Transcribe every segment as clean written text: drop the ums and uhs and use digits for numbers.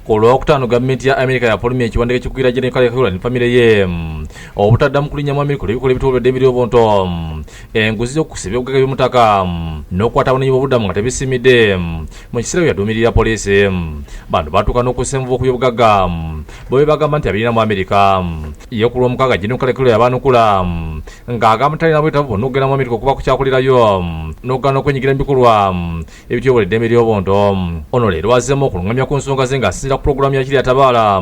Ku Lwokutaano, gavumenti ya Amerika yafulumya ekiwandiiko ekikugira Gen Kale Kayihura ne famire ye obutaddamu kulinnya mu Amerika olw'ebikolwa ebitoola eddembe ly'obuntu, enguzi, y'okukusa ebyobugagga by'omutaka n'okukwata abanonyi b'obuddamu nga tebisimidde. Mu kiseera we yaduumirira poliisi, bano batuuka n'okussa envubo ku byobugagga bo be bagamba nti abirina mu Amerika. Ye ku Lwomukaaga, Gen Kale Kayihura yabaanukula ng'agamba talina bwetaavu bwonna okugenda mu Amerika okuba ku kyakulirayo n'okugaana okwenyigira mu bikolwa ebityobola eddembe ly'obuntu. Ono leero azzeemu okulungamya ku nsonga ze ng'asinziira ku pulogulaamu ya Kiri Atabaala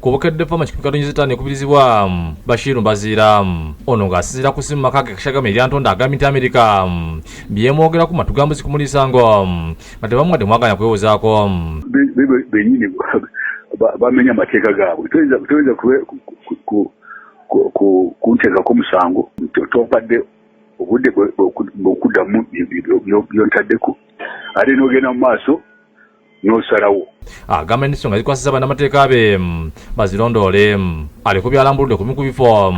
ku Bukedde Fama 1.5 ekubirizibwa Bashiru Mbaziira. Ono ng'asinziira ku ssimu maka ge Kashagama erya Ntonda, agambye nti Amerika byemwogera ku matu gambuzi kumuliisango nga tebamuwadde mwaganya kwewozaako. Benyini bamenya amateeka gaabwe. Toyinza kunteekako musango tompadde obudde bwokuddamu byontaddeko, ate n'ogenda mu maaso n'osalawo. Agamba nti ensonga zikwasiza bannamateeka be bazirondoole. Aliko byalambuludde ku bimu ku bifo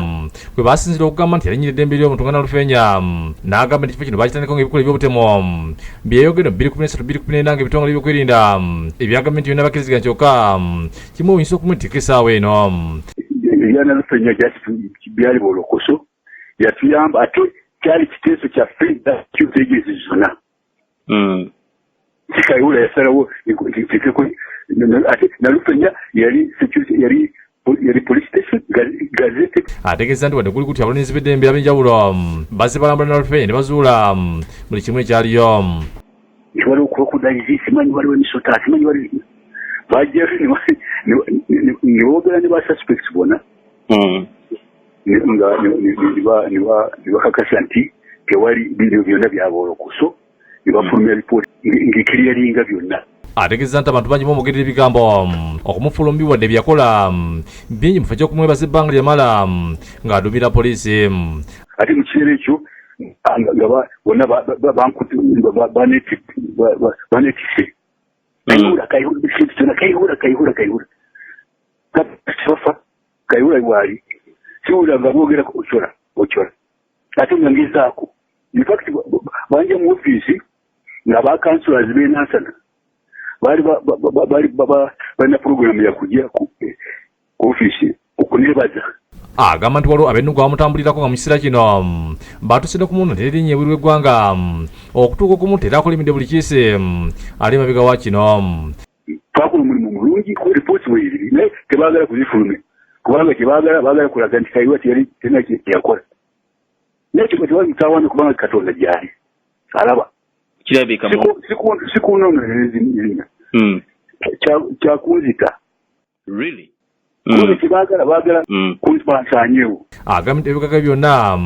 kwe basinzira okugamba nti yalinnyira eddembe ly'omuntu nga Nalufeenya, n'agamba nti ekifo kino bakitandikako ng'ebikolwa eby'obutemu byeyogedde mu 2013, 2014, ng'ebitongole ebyokwerinda ebya gavumenti byonna bakkiriziganya, kyokka kimwewunyisa okumwetikka essaawa eno. Ebya Nalufeenya byali bolokoso, yatuyamba, ate kyali kiteeso kyaffe kyutegeezi zonna. Kayihura yasalawo ntekeko, ate Nalufenya yali security, yali police station gazette. Ategeeza nti wadde guli gutyo, abalinzi b'eddembe ab'enjawulo bazze balambula Nalufenya ne bazuula buli kimu ekyaliyo. Nti waliwo crocodiles, simanyi waliwo emisota, simanyi wali bajja ne boogera ne ba suspects bonna nga ne bakakasa nti tewali bino byonna byaboolokoso, ne bafulumya ripooti ng'ekiryalinga byonna. Ategeeza nti abantu bangi bamugerera ebigambo okumufuula omubi, wadde byakola bingi mu kifo ky'okumwebaza ebbanga lyamala ng'aduumira poliisi. Ate mu kiseera ekyo nga bonna banetise Kayihura, Kayihura, kintu kyonna Kayihura, Kayihura, Kayihura, bafa Kayihura waali siwulira nga boogera Ochola, Ochola, ate nga ngezaako. In fact, banja mu ofiisi nga ba councillors b'enansana baali balina program yakujja ku ofiisi okunebaza. Agamba nti waliwo ab'ennugu abamutambulirako, nga mu kiseera kino batuuse ne ku muntu erinnya ebweru w'eggwanga okutuuka okumutta, era akolimidde buli kiisi ali mabega wa kino. Twakola omulimu mulungi, ripooti weeriri, naye tebaagala kuzifulumya kubanga kyebaagala, baagala kulaga nti Kayihura teyali terina kyeyakola. Naye kyo tewali mutawaana, kubanga Katonda gyali alaba. Kirabika Sikunonoereza kyakunzita. Really? Kubanga kyebaagala, baagala bansaanyewo. Agambye nti ebigagga byonna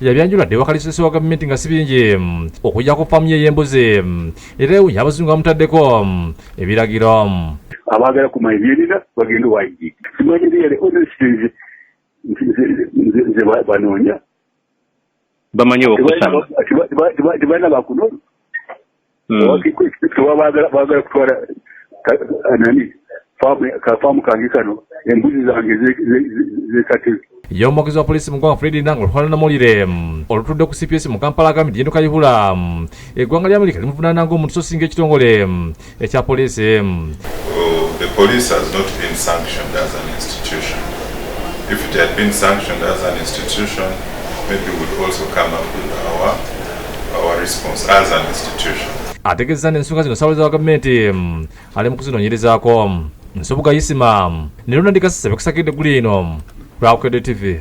yabyanjula dde ewakalisese wa gavumenti nga si bingi okujja ku faamu ye ey'embuzi, era ewunya abazungu bamutaddeko ebiragiro. Abaagala kumanya byerina bagenda owa IG. Simanyi really, honestly, nze banoonya. Bamanyi okusanga. Tebalina bakunoonya. Baagala kutwala nani, kafaamu kange kano, embuzi zange zekatebe. Ye omwogezi wa poliisi mu ggwanga, Fred Enanga, olukuŋŋaana namawulire olutudde ku CPS mu Kampala, agambye nti Gen Kayihura eggwanga lya Amerika limuvunaana ng'omuntu so singa ekitongole ekya poliisi. The police has not been sanctioned as an institution. If it had been sanctioned as an institution, maybe we would also come up with our response as an institution. Ategeeza nti ensonga zino ssaabawolereza wa gavumenti ali mu kuzinoonyerezaako. Nsubuga Isima ne Ronald Kasisa bekusakidde eggulu eno lwa Bukedde TV.